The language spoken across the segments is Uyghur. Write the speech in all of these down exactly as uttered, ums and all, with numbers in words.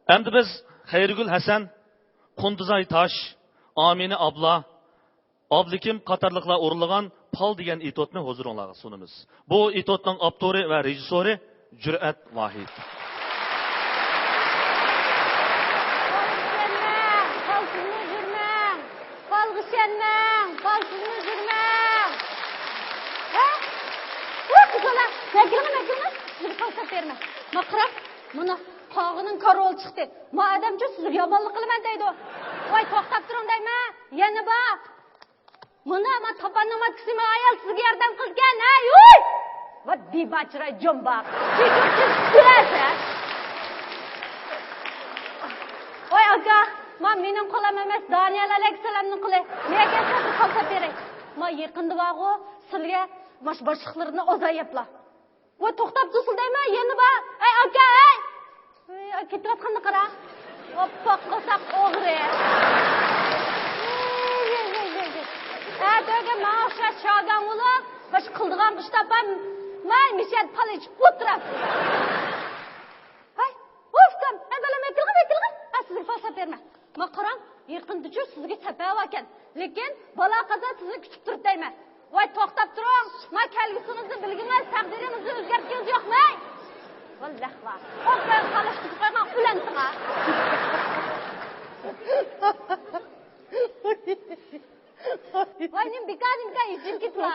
ئەمدى بىز خەيرىگۈل ھەسەن، قۇندىزاي تاش، ئامىنە ئابلا، ئابلىكىم قاتارلىقلار ئورۇنلىغان پال دېگەن ئېتوتنى ھۇزۇرۇڭلارغا سۇنىمىز. بۇ ئېتوتنىڭ ئاپتورى ۋە رېژىسسورى جۈرئەت ۋاھىد. پالغا ئىشەنمەڭ، پالغا ئىشەنمەڭ، پالغا ئىشەنمەڭ، پالسىزمۇ يۈرمەڭ. ھە؟ ۋاي قىزلار، مەگىلىڭە، مەگىلىڭە، سىزگە پال ساپ بېرىمەن. ما قاراڭ، مانا قاغىنىڭ كارۋىلى چىقتى. ما ئادەمچۇ سىزگە يامانلىق قىلىمەن دەيدۇ. ۋاي توختاپ تۇرۇڭ دەيمەن، يەنە بار. مانا، ما تاپاننىڭ ماتكىسى ما ئايال سىزگە ياردەم قىلىدىكەن، ھەي، ھۇي! ۋات بىباچىراي جومباق. چېچىپ چېچىپ كۆرەسە. ۋاي ئاكا، ما مېنىڭ قولۇم ئەمەس، دانىيەل ئەلەيھىسسالامنىڭ قولى. مېنىڭكى سەپنى قالسا بېرەي. ما يېقىندا بارغۇ، سىلىگە ماش باشلىقلىرىنى ئوزايەپلا. ۋاي توختاپ تۇرسىلا دەيمەن، يەنە بار. ئەي ئاكا، ئەي! ئەي، ئەي، كېتىۋاتقاننى قارا. ئوپپاق قورساق ئوغرى. ئەتىگە ماڭا ئوخشاش شاگان بولۇپ، باشقا قىلىدىغان ئىش تاپالماي، مىشەدە پال ئېچىپ ئولتۇرامسىز. ھاي، ئۇكام، ھە، بالام، ئەكىلغىن، ئەكىلغىن. ھە، سىزگە پال ساپ بېرىمەن. ما قاراڭ، يېقىندىچۇ سىزگە سەپەر باركەن. لېكىن بالا قازا سىزنى كۈتۈپ تۇرۇپ دەيمەن. ۋاي توختاپ تۇرۇڭ، ما كەلگۈسىڭىزنى بىلگىنىمىز، تەقدىرىڭىزنى ئۆزگەرتكىنىڭىز يوقمۇ؟ ۋاللاھ ۋا. ئوپپا قالاشتۇرۇپ قويغان ئۆلەن ساڭا. ۋاي نېمە بىكاردىن بىكار ئېچىلىپ كېتىۋا.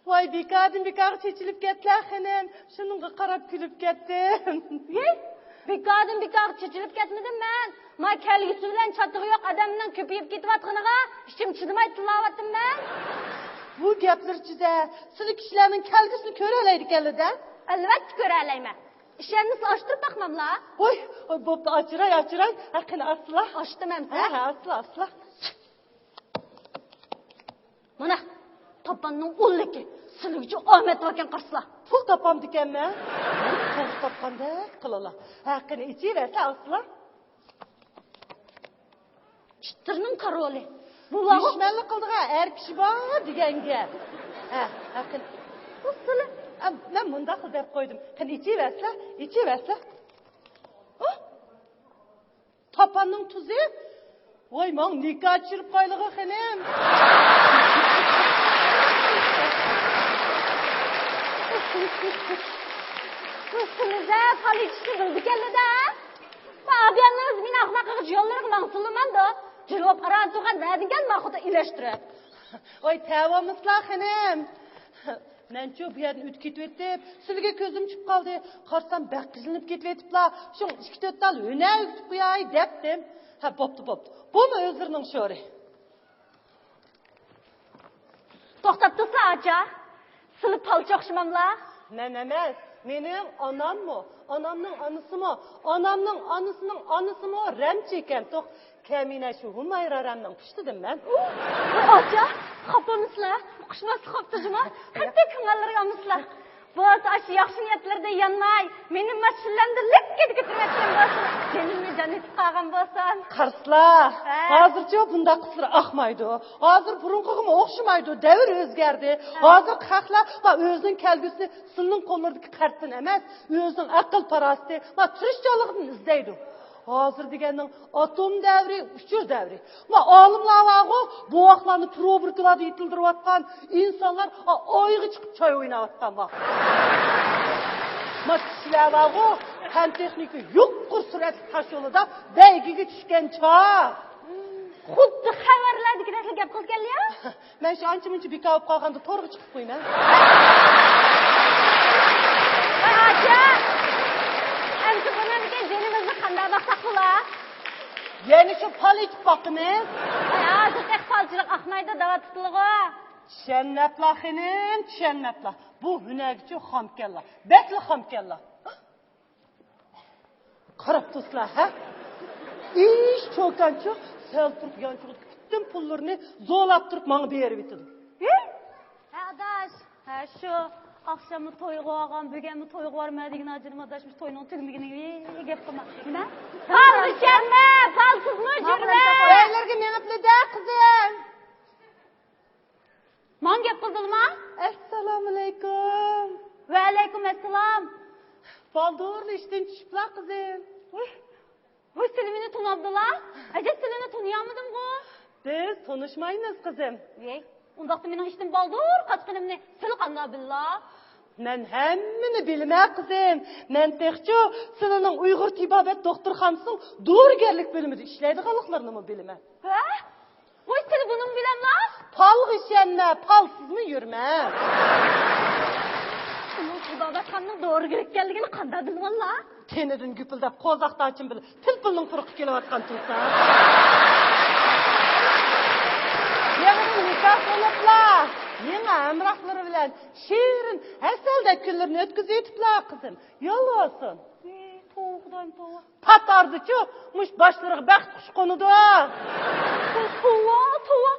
ۋاي بىكاردىن بىكارغا چېچىلىپ كەتتىلە خېنىم، شۇنىڭغا قاراپ كۈلۈپ كەتتىم. ھېي، بىكاردىن بىكارغا چېچىلىپ كەتمىدىم مەن. ما كەلگۈسى بىلەن چاتىقى يوق ئادەمنىڭ كۆپىيىپ كېتىۋاتقىنىغا ئىچىم چىدىماي تىللاۋاتىمەن. بۇ گەپلىرىچىدە سىلى كىشىلەرنىڭ كەلگۈسىنى كۆرەلەيدىكەنلىدە؟ ئەلۋەتتە كۆرەلەيمەن. ئىشەنمىسە ئاچتۇرۇپ باقماملا. ھوي، ھوي، بوپتۇ، ئاچىراي، ئاچىراي. ھە، قېنى ئاچسىلا. ئاچتىم ئەمسە. ھە، ھە، ئاچسىلا، ئاچسىلا. مانا، تاپاننىڭ ئۇللۇقى، سىلىگىچە ئامەت باركەن قارىسىلا. پۇل تاپامدىكەنمەن. پۇل تاپقاندەك قىلالا. ھە، قېنى ئېچىۋەرسە ئاچسىلا. ئىتلارنىڭ كارۋىلى. بۇ ۋاغۇ. دۈشمەنلىك قىلىدىغان ئەر كىشى بار دېگەن گەپ. ھە، ھە، قېنى. ئۇ سىلى. ئە، مەن مۇنداقلا دەپ قويدۇم. قېنى ئېچىۋەرسىلە، ئېچىۋەرسىلە. ئۇ، تاپاننىڭ تۇزى. ۋاي، ماڭا نىكاھ چۈشۈرۈپ قويلىغۇ خېنىم. ئۇ سىلىزە پال ئېچىشنى بىلىدىكەنلىدە. ئابىياننىڭ ئۆزى مېنى ئاخماق قىلغۇچ يوللىرىغا ماڭسىلىمامدۇ؟ جۇلۇپ ئاران تۇرغان نەدىن كەل ماخۇدا ئىلەشتۈرۈپ. ۋاي، تەۋامىسلا خېنىم. مەنچۇ بۇ يەردىن ئۆتۈپ كېتىۋېتىپ، سىلىگە كۆزۈم چۈشۈپ قالدى. قارىسام، بەك قىجىلىنىپ كېتىۋېتىپلا. شۇڭا ئىككى تۆت تال ھۈنەر ئۆگىتىپ قوياي دەپتىم. ھە، بوپتۇ، بوپتۇ. بۇمۇ ئۆزلىرىنىڭ شورى. توختاپ تۇرسا، ئاچا. سىلى پالچى ئوخشىماملا؟ مەن ئەمەس، مېنىڭ ئاناممۇ، ئانامنىڭ ئانىسىمۇ، ئانامنىڭ ئانىسىنىڭ ئانىسىمۇ رەمچى ئىكەن. توخ، كەمىنە شۇ ھۇمايرا رەمنىڭ پۇشتىدىم مەن. ئاچا، خاپىمىسىلە؟ ئۇقۇشماسلىق قاپتۇ جۇما. قەتئىي كۆڭۈللىرى يانمىسىلە. بولسا ئاشۇ ياخشى نىيەتلىرىدىن يانماي، مېنى ماشىنىلەمدە لىككىدە كۆتۈرۈۋەتكەن بولسا، جېنىمنى جان ئېتىپ قالغان بولسام. قارىسىلا، ھە. ھازىرچۇ بۇنداق قىزلار ئاقمايدۇ. ھازىر بۇرۇنقىغىمۇ ئوخشىمايدۇ، دەۋر ئۆزگەردى. ھە. ھازىرقى خەقلەر ئۆزىنىڭ كەلگۈسىنى سىلىنىڭ قوللىرىدىكى قەرزدىن ئەمەس، ئۆزىنىڭ ئەقىل-پاراسىتى ۋە تىرىشچانلىقىدىن ئىزدەيدۇ. ھازىر دېگەننىڭ ئاتوم دەۋرى، ئۇچۇر دەۋرى. ما ئالىملار بارغۇ، بوۋاقلارنى تروبىركىلاردا يېتىلدۈرۈۋاتقان، ئىنسانلار ئا-، ئايغا چىقىپ چاي ئويناۋاتقان ۋاقىت. ما كىشىلەر بارغۇ، پەن تېخنىكا يۇقىرى سۈرئەتلىك تاش يولىدا بەيگىگە چۈشكەن چاغ. خۇددى خەۋەرلەردىكىدەكلا گەپ قىلىدىكەنلىيە. مەن شۇ ئانچە-مۇنچە بىكار بولۇپ قالغاندا تورغا چىقىپ قويىمەن. ۋاي ئاچا! ئەمسە بۇنىڭدىكى جېنىمىزنى قانداق باقساق بولا؟ يەنە شۇ پال ئېتىپ باقىمىز. ۋاي ھازىر تېخى پالچىلىق ئاقمايدۇ دەۋاتىدىلىغۇ. چۈشەنمەپلا خېنىم، چۈشەنمەپلا. بۇ ھۈنەرگىچۇ خامكەنلا. بەكلا خامكەنلا. قاراپ تۇرسىلا، ھە؟ ئىش چوكانچۇ سەل تۇرۇپ يانچۇقىدىكى پۈتۈن پۇللىرىنى زورلاپ تۇرۇپ ماڭا بېرىۋېتىدۇ. ھە؟ ھە، ئاداش. ھە، شۇ ئاخشاممۇ تويغا بارغان، بۈگۈنمۇ تويغا بارىمەن دېگەن ئاجرىم ئاداشمۇ توينىڭ تۈگىمىگىنىگە گەپ قىلما. نېمە؟ پال ئىچەرمە، پالسىزمۇ يۈرمە. ئۆيلىرىگە مېڭىپلا-دە، قىزىم. ماڭا گەپ قىلدىلىما؟ ئەسسالامۇئەلەيكۇم. ۋەئەلەيكۇم ئەسسالام. بالدۇرلا ئىشتىن چۈشۈپلا، قىزىم. ۋۇي، ۋاي، سىلى مېنى تونۇۋالدىلا؟ ئەجەب، سىلىنى تونۇيالمىدىمغۇ؟ بىز تونۇشمايمىز، قىزىم. ۋەي، ئۇنداقتا مېنىڭ ئىشتىن بالدۇر قاچقىنىمنى سىلى قانداق بىللا؟ مەن ھەممىنى بىلىمەن، قىزىم. مەن تېخىچۇ سىلىنىڭ ئۇيغۇر تېبابەت دوختۇرخانىسىنىڭ دورىگەرلىك بۆلۈمىدە ئىشلەيدىغانلىقلىرىنىمۇ بىلىمەن. ھە؟ ۋاي، سىلى بۇنىمۇ بىلەملا؟ پالغا ئىشەنمە، پالسىزمۇ يۈرمە. ئۇنىڭ تېبابەتخانىنىڭ دورىگەر ئىكەنلىكىنى قانداق بىلىۋاللا؟ تېنىدىن گۈپۈلدەپ قوزاق تاچىم بىلەن پىلپىلنىڭ پۇرىقى كېلىۋاتقان تۇرسا. يېڭىدىن نىكاھ بولۇپلا، يېڭى ھەمراھلىرى بىلەن شېرىن ھەسەلدەك كۈنلىرىنى ئۆتكۈزۈۋېتىپلا، قىزىم. يول بولسۇن. ۋەي، توۋا، خۇدايىم، توۋا. پات ئارىدىچۇ مۇشۇ باشلىرىغا بەخت قۇشى قونىدۇ. توۋا، توۋا.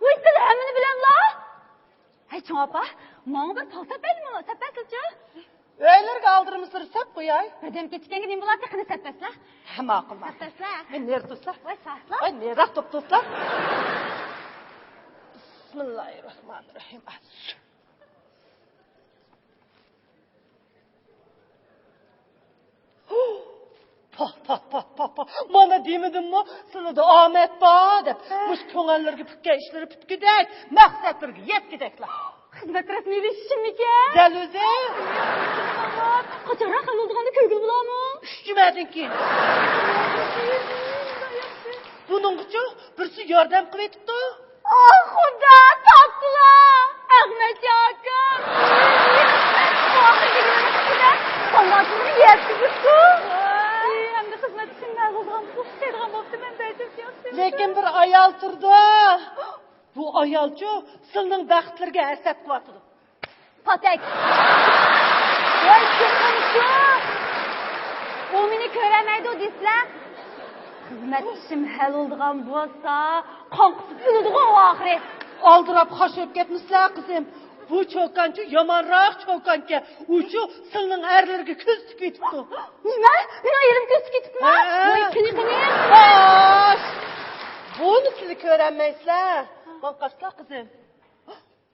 ۋاي، سىلى ھەممىنى بىلەملا؟ ھەي، چوڭ ئاپا، ماڭا بىر پال سەپەيلىمۇ، سەپەسلىچۇ. ئۆيلىرىگە ئالدىرىمىسىلەر سەپ قوياي. بىردەم كېچىككەنگە نېمە بولاتتى، قېنى سەپەسلە. ھە، ماقۇل، ماقۇل. سەپەسلە. ھە، نېرى تۇرسا؟ ۋاي، ساسلا. ۋاي، نېرىراق تۇرۇپ تۇرسا؟ بىسمىللاھىررەھمانىررەھىم. پاھ، پاھ، پاھ، پاھ، پاھ. مانا دېمىدىممۇ، سىلىدە ئامەت بار دەپ. ھە. مۇشۇ كۆڭۈللىرىگە پۈتكەن ئىشلىرى پۈتكۈدەك، مەقسەتلىرىگە يەتكۈدەكلا. خىزمەت رەسمىيلىشىشىمىكەن؟ دەل ئۆزى. قاچانراق ھەل بولىدىغاننى كۆرگىلى بولامۇ؟ ئۈچ جۈمەدىن كېيىن. بۇنىڭغىچۇ بىرسى ياردەم قىلىۋېتىپتۇ. ئاھ، خۇدا، تاپتىلا! ئەخمەتجان ئاكام! بۇ ئاخىرقى كۈنىنىڭ ئىچىدە سالماقچىلىرى يەتكۈزۈپتۇ. ئەمدى خىزمەت ئىشىم مەلۇلغان، ئۇخلايدىغان بوپتۇ، مەن بەجىم ياخشى. لېكىن بىر ئايال تۇرىدۇ. بۇ ئايالچۇ سىلىنىڭ بەختلىرىگە ھەسەت قىلىۋاتىدۇ. پاتەك. ۋاي، چوقۇم شۇ. ئۇ مېنى كۆرەلمەيدۇ دېسىلە، خىزمەت ئىشىم ھەل بولىدىغان بولسا، قان قۇسۇپ ئۆلىدىغۇ ئۇ ئاخىرى. ئالدىراپ خاش بولۇپ كەتمىسىلە، قىزىم. بۇ چوكانچۇ يامانراق چوكانكەن. ئۇچۇ سىلىنىڭ ئەرلىرىگە كۆز تىكىۋېتىپتۇ. نېمە؟ مېنىڭ ئېرىم كۆز تىكىۋېتىپتۇ؟ ھە. ۋاي، قېنى، قېنى. خوش. بۇنى سىلى كۆرەلمەيسىلە. ماڭا قارىسىلا، قىزىم.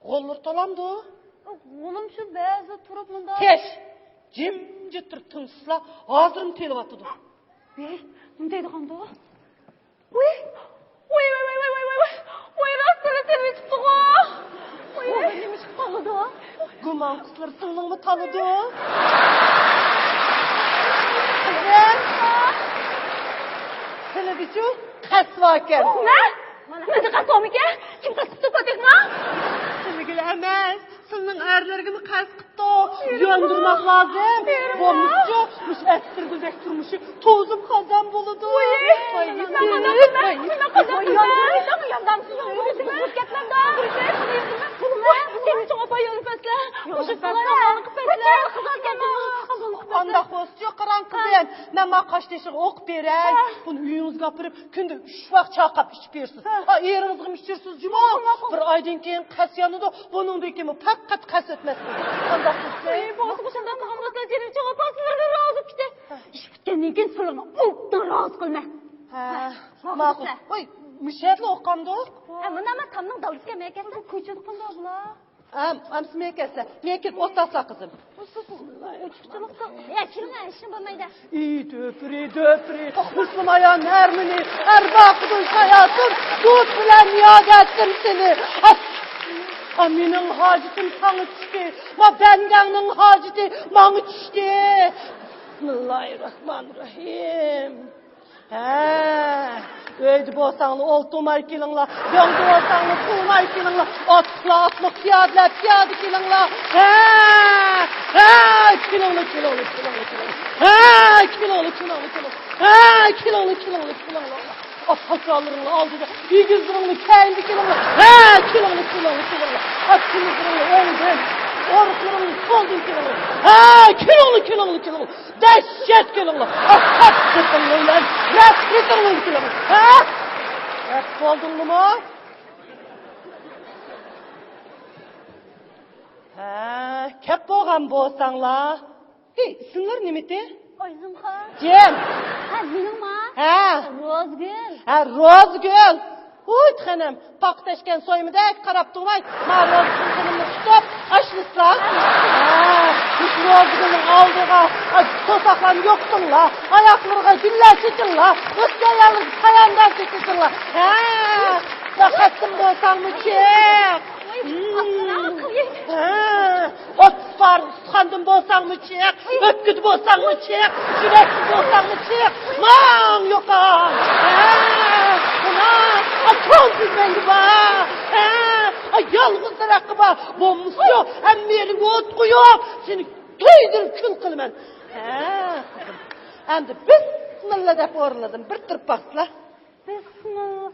غوللىرى تالامدۇ؟ غولۇم شۇ بەزىدە تۇرۇپ مۇنداق. تىش! جىمجىت تۇرۇپ تىڭشىسىلا، ھازىرمۇ تېلىۋاتىدۇ. ۋەي، نېمە دەيدىغاندۇ؟ ۋەي، ۋەي، ۋەي، ۋەي، ۋەي، ۋەي، ۋەي، راستلا تېلىۋېتىپتىغۇ. ۋەي، ۋەي، نېمە ئىش قىلىدۇ؟ گۇمان قىسلىرى سىلىنىڭمۇ تالىدۇ. قىزىم! سىلىدىچۇ قەس باركەن. نە؟ مېنىڭدە قەس بارمىكەن؟ كىم قەس قىپتۇ، پاتېكما؟ سىلىگىلا ئەمەس، سىلىنىڭ ئەرلىرىگىمۇ قەس قىپتۇ. ياندۇرماق لازىم. بولمىسىچۇ مۇشۇ ئەتىرگۈلدەك تۇرمۇشى توزۇم خازان بولىدۇ. ۋاي، ۋاي، ۋاي، ۋاي. ئانداق بولسىچۇ، قاراڭ قىزىم، مەن مانا قاشتېشىغا ئوقۇپ بېرەي. بۇنى ئۆيىڭىزگە ئاپىرىپ، كۈندە ئۈچ ۋاق چاقاپ ئىچىپ بېرىسىز. ھە. ئا، ئېرىڭىزغىمۇ ئىچۈرسىز جۇمۇ. ماقۇل، ماقۇل. بىر ئايدىن كېيىن قەس يانىدۇ، بۇنىڭدىن كېيىن پەقەت قەس ئۆتمەس. قانداق قىلسىڭىز؟ ئەي، بولسا مۇشۇنداق قىلغان بولسا، جېنىم چوڭ ئاپا سىلەردىن رازى بولۇپ كېتەي. ھە. ئىش پۈتكەندىن كېيىن سىلەرنى ئوبدان رازى قىلىمەن. ھە، ھە، ماقۇل. ماقۇل. ۋاي، مۇشۇ يەردىلا ئوقۇغاندۇق؟ ھە، مۇندا ئەمەس، تامنىڭ دالدىسىكەن مەكەن. بۇ كوچىدا قانداق بۇلار؟ ئەم، ئەمسە مېنى كەتسە، مېنى كېلىپ ئولتۇرسا قىزىم. ئوچۇقچىلىقتا، يا، كېلىڭە، ھېچنېمە بولمايدۇ. ئى، دۆپرى، دۆپرى، مۇسۇلمان ئايال نەرمىنى، ئەرباقىدىن شاياتۇن، دوست بىلەن نىياگە ئەتتىم سېنى. ئا، مېنىڭ ھاجىتىم ساڭا چۈشتى، ما بەندەڭنىڭ ھاجىتى ماڭا چۈشتى. بىسمىللاھىررەھمانىررەھىم. ھە، ئۆيدە بولساڭلار ئولتۇرماي كېلىڭلار، يولدا بولساڭلار تۇرماي كېلىڭلار، ئاتلىقلار ئاتلىق، پىيادىلەر پىيادە كېلىڭلار. ھە، ھە، كېلىڭلار، كېلىڭلار، كېلىڭلار، كېلىڭلار. ھە، كېلىڭلار، كېلىڭلار، كېلىڭلار. ھە، كېلىڭلار، كېلىڭلار، كېلىڭلار. ئاكا-ئاكىلىرىڭلار ئالدىدا، ئېگىزلىرىڭلار كەينىدە كېلىڭلار. ھە، كېلىڭلار، كېلىڭلار، كېلىڭلار. ئاكا-ئىنىلىرىڭلار ئوڭدىن، ئورۇقلىرىڭلار سولدىن كېلىڭلار. ھە، كېلىڭلار، كېلىڭلار، كېلىڭلار. دەھشەت كېلىڭلار. ئاكا-ئاكىلىرىڭلار بىلەن رەھمىتىڭلار كېلىڭلار. ھە؟ رەت بولدۇڭلىمۇ؟ ھە، كەپ بولغان بولساڭلار. ھېي، ئىسىملىرى نېمىتى؟ ئايزىمخان. جىم. ھە، مېنىڭما؟ ھە. روزىگۈل. ھە، روزىگۈل. ھۇي، خېنىم، پاختا تەشكەن سويمىدەك قاراپ تۇرماي، ما روزىگۈل خېنىمنى تۇتۇپ، ئاش ئىسلام. ھە، مۇشۇ روزىگۈلنىڭ ئالدىغا، ئاي، توساقلارنى يوقىتىڭلار، ئاياقلىرىغا گۈللەر چېچىڭلار، ئۆتكەن ئاياللىرىغا پاياندازچە چېچىڭلار. ھە، بەختتىن بولساڭمۇ چىق. ھە، ئوتتۇز پارە ئۇستىخاندىن بولساڭمۇ چىق، ئۆپكىدە بولساڭمۇ چىق، يۈرەكتە بولساڭمۇ چىق. ماڭ يوقال. ھە، مانا، ئا، توڭ تۈزمەڭگە بار. ھە، ئا، يالغۇز دەرەخكە بار. بولمىسا، ھەممە يېرىڭگە ئوت قويۇپ، سېنى كۆيدۈرۈپ كۈل قىلىمەن. ھە، قىزىم. ئەمدى بىسمىللا دەپ ئورۇنلىرىدىن بىر تۇرۇپ باقسىلا. بىسمىللا.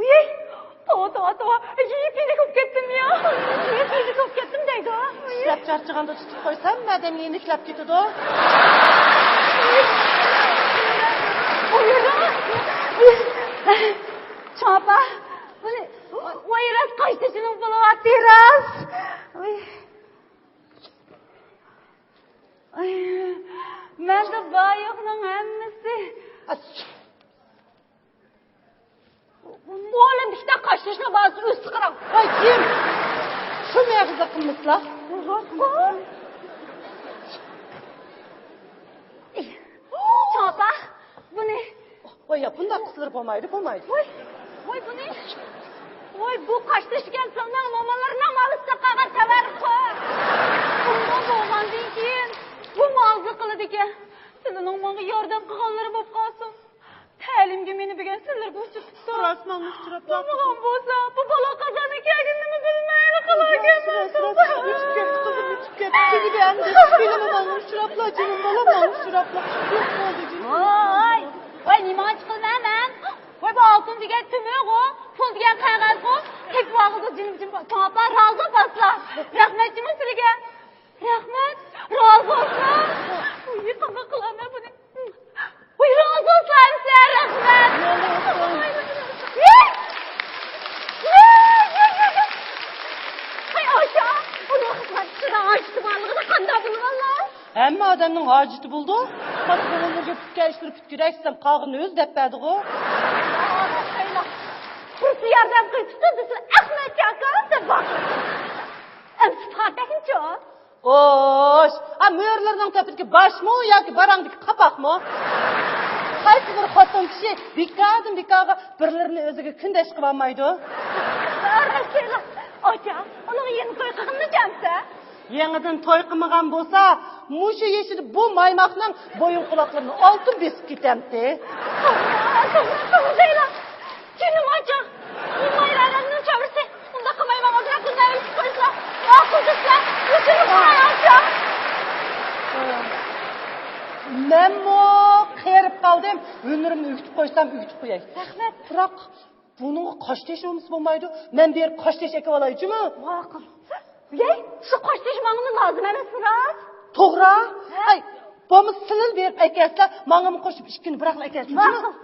ۋىي، توۋا، توۋا، توۋا. يېنىك بولۇپ كەتتىم يا. يېنىك بولۇپ كەتتىم دەيدۇ. ئىشلەپ چارچىغاندا تۇتۇپ قويسام، ئادەم يېنىكلەپ كېتىدۇ. چوڭ ئاپا، بۇنى، ۋاي، راست قاشتېشىنىڭ بولۇۋاتتى، راست. ۋىي. ئاي، مەندە بار يوقنىڭ ھەممىسى. ئۇ ئالەمدە ئىككى دانە قاشتېشىنىڭ بارىسى ئۆزى قاراڭ. ۋاي، كىم؟ شۇ مېغىزلىق قىلمىسىلا. چوڭ ئاپا، بۇنى. ۋاي، يا، بۇنداق قىلسىلىرى بولمايدۇ، بولمايدۇ. ۋاي، ۋاي، بۇنى. ۋاي، بۇ قاشتېشى ئىكەن، سىلىنىڭ مومىلىرىنىڭ مالىسىغا قالغان تەۋەررۇك. بۇنداق بولغاندىن كېيىن، بۇ مالىزى قىلىدىكەن. سىلىنىڭ ماڭا ياردەم قىلغانلىرى بولۇپ قالسۇن. تەلىيىمگە مېنى بۈگۈن سىلەرگە ئۇچرىتىپتۇ. راست ماڭا ئۇچراپلا. بولمىغان بولسا، بۇ بالا قازاندا كەلگىنىنىمۇ بىلمەيلا قالاركەنمەن. راست، راست، ئۆتۈپ كەتتى، قىزىم، ئۆتۈپ كەتتى. تۈگىدى ئەمدى. ھېلىمۇ ماڭا ئۇچراپلا، جېنىم بالام، ماڭا ئۇچراپلا. يوق بولدى، جېنىم. ۋاي، ۋاي، نېمانچە قىلىمەن مەن؟ ۋاي، بۇ ئالتۇن دېگەن تۈمۈگۇ، پۇل دېگەن قەغەزغۇ، تېپىۋالغۇزۇ، جېنىم، جېنىم. چوڭ ئاپا، رازى بولسىلا. رەھمەت جېنىم سىلىگە. رەھمەت، رازى بولسۇن. ۋاي، قانداق قىلىمەن بۇنى؟ ۋاي، رازى بولسۇن، رەھمەت. ۋاي، ئاچا، ئۇنىڭ خىزمەتچىسىنىڭ ھاجىتى بارلىقىنى قانداق بىلىۋالىسىز؟ ھەممە ئادەمنىڭ ھاجىتى بولىدۇ. خاس كۆڭۈللىرىگە پۈتكەن ئىشلىرى پۈتكۈدەك دېسەم، قالغىنىنى ئۆزى دەپ بەردىغۇ. بىرسى ياردەم قىلىپتۇ دېسە، ئەخمەت ئاكا دەپ باقىدۇ. ئەمسە پاتەكنىچۇ؟ ئوش، ئا، مۈرىلىرىنىڭ تېپىدىكى باشمۇ ياكى باراڭدىكى قاپاقمۇ؟ قايسى بىر خوتۇن كىشى بىكاردىن بىكارغا بىرلىرىنى ئۆزىگە كۈندەش قىلالمايدۇ؟ ئاچا، ئۇنىڭ يېڭى توي قىلغىنىنى جانسە؟ يېڭىدىن توي قىلمىغان بولسا، مۇشۇ يېشىدا بۇ مايماقنىڭ بويۇن قۇلاقلىرىنى ئالتۇن بېسىپ كېتەمتى. توغرا، توغرا، توغرا دەيلا. جېنىم ئاچا، بۇ مايرانەمنىڭ چاۋرىسى. ئۇنداق قىلماي ماڭا بىر كۈندە ئۆگىتىپ قويسا. ماقۇل دېسە، ئۆچۈرۈپ قوياي ئاچا. مەنمۇ قېرىپ قالدىم. ھۈنىرىمنى ئۆگىتىپ قويسام، ئۆگىتىپ قوياي. رەھمەت. بىراق، بۇنىڭغا قاشتېشى بولمىسا بولمايدۇ. مەن بېرىپ قاشتېشى ئەكىۋالايچۇمۇ؟ ماقۇل. ۋەي، شۇ قاشتېشى ماڭىمۇ لازىم ئەمەسمۇ راست؟ توغرا. ھە؟ ئەي، بولمىسا سىلىلا بېرىپ ئەكەلسىلە، ماڭىمۇ قوشۇپ ئىككىنى بىراقلا ئەكەلسىلە. ماقۇل.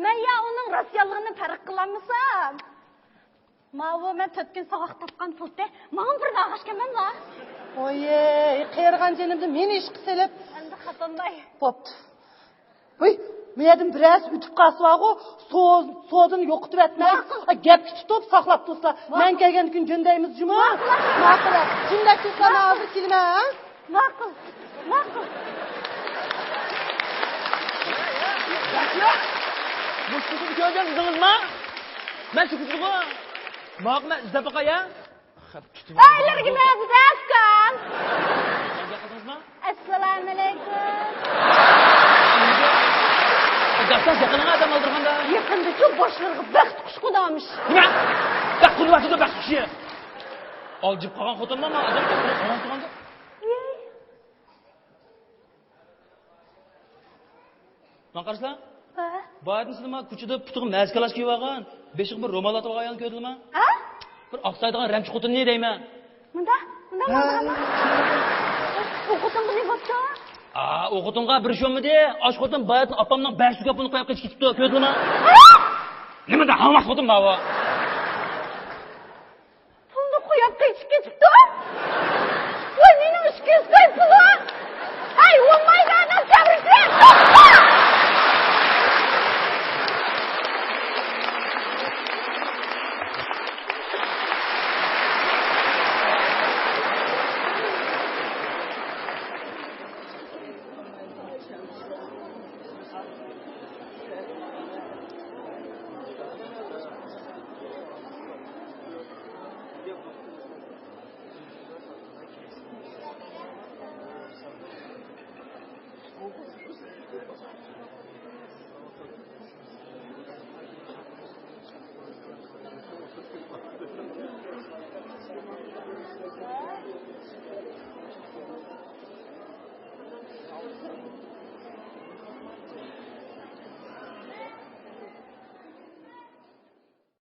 مەن يا ئۇنىڭ راست يالغىنىنى پەرق قىلالمىسام، ماۋۇ مەن تۆت كۈن ساۋاق تاپقان پۇلتى ماڭا بىر ناغاش كەمەملا. ئويەي، قېرىغان جېنىمدىن مېنى ئىشقا سېلىپ. ئەمدى خاپامداي. بوپتۇ. ھۇي، بۇ يەردىن بىرەرسى ئۆتۈپ قالسا بارغۇ، سو-، سودىنى يوقىتىۋەتمەي. ماقۇل. گەپكە تۇتۇپ ساقلاپ تۇرسىلا. ماقۇل. مەن كەلگەندىن كېيىن جۆندەيمىز جۇمۇ. ماقۇل. ماقۇل. جىمدەك تۇرسىلا، مەن ھازىر كېلىمەن، ھە؟ ماقۇل، ماقۇل. بۇ سۈكۈتنى كۆرگەن ئىدىڭىزما؟ مەن سۈكۈتنىغۇ. ماقۇل، مەن ئىزدەپ باقاي، ھە؟ ئۆيلىرىگە مەزىدە ئۇكام. ئەسسالامۇئەلەيكۇم. دەپسەن يېقىنىڭ ئادەم ئالدۇرغاندا. يېقىندىچۇ باشلىرىغا بەخت قۇشى قونامىش. نېمە؟ بەخت قونۇۋاتىدۇ، بەخت قۇشى. ئالجىپ قالغان خوتۇنما ئادەم ئالدۇرغاندا. ماڭا قارىسىلا. ھە؟ باياتىن سىلىما كوچىدا پۇتىغا مەسكالاش كىيىۋالغان، بېشىغا بىر رومال ئاتىۋالغان ئايالنى كۆردۈڭلارما؟ ھە؟ بىر ئاقسايدىغان رەمچى خوتۇننى دەيمەن. مۇندا، مۇندا، ھە. مۇندا، مۇندا. ئۇ خوتۇنغا نېمە بوپتۇ؟ ئا، ئۇ خوتۇنغا بىر ئىش بولمىدى. ئاش خوتۇن باياتىن ئاپامنىڭ بەش سوكاپىنى قويۇپ قېچىپ كېتىپتۇ. كۆردۈڭلارما؟ ھە؟ نېمە دە ھاڭۋاق خوتۇن بار ئۇ.